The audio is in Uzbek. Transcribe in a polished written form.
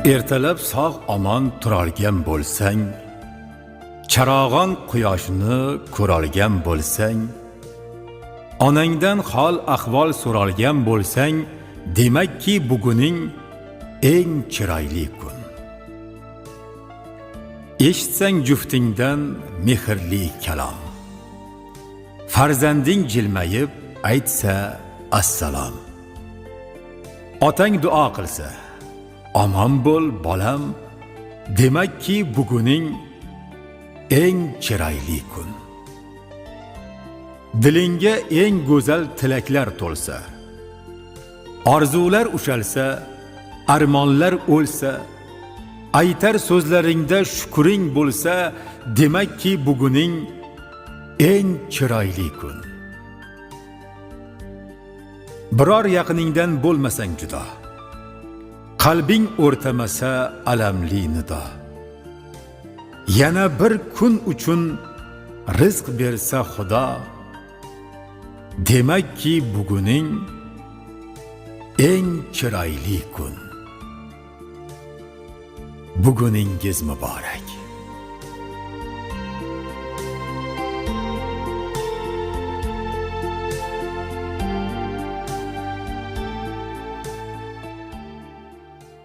Ertalab sog' omon turolgan bo'lsang, charog'on quyoshni ko'rolgan bo'lsang, onangdan hol ahvol so'ralgan bo'lsang, demakki buguning eng chiroyli kun. Eshitsang juftingdan mehrli kalom, farzanding jilmayib aytsa assalom, otang duo qilsa omon bo'l bolam, demakki buguning eng chiroyli kun. Dilingga eng go'zal tilaklar to'lsa, orzular ushalsa, armonlar o'lsa, aytar so'zlaringda shukring bo'lsa, demakki buguning eng chiroyli kun. Biror yaqiningdan bo'lmasang judo, qalbing o'rtamasa alamli nido, yana bir kun uchun rizq bersa Xudo, demakki buguning eng chiroyli kun. Buguningiz muborak.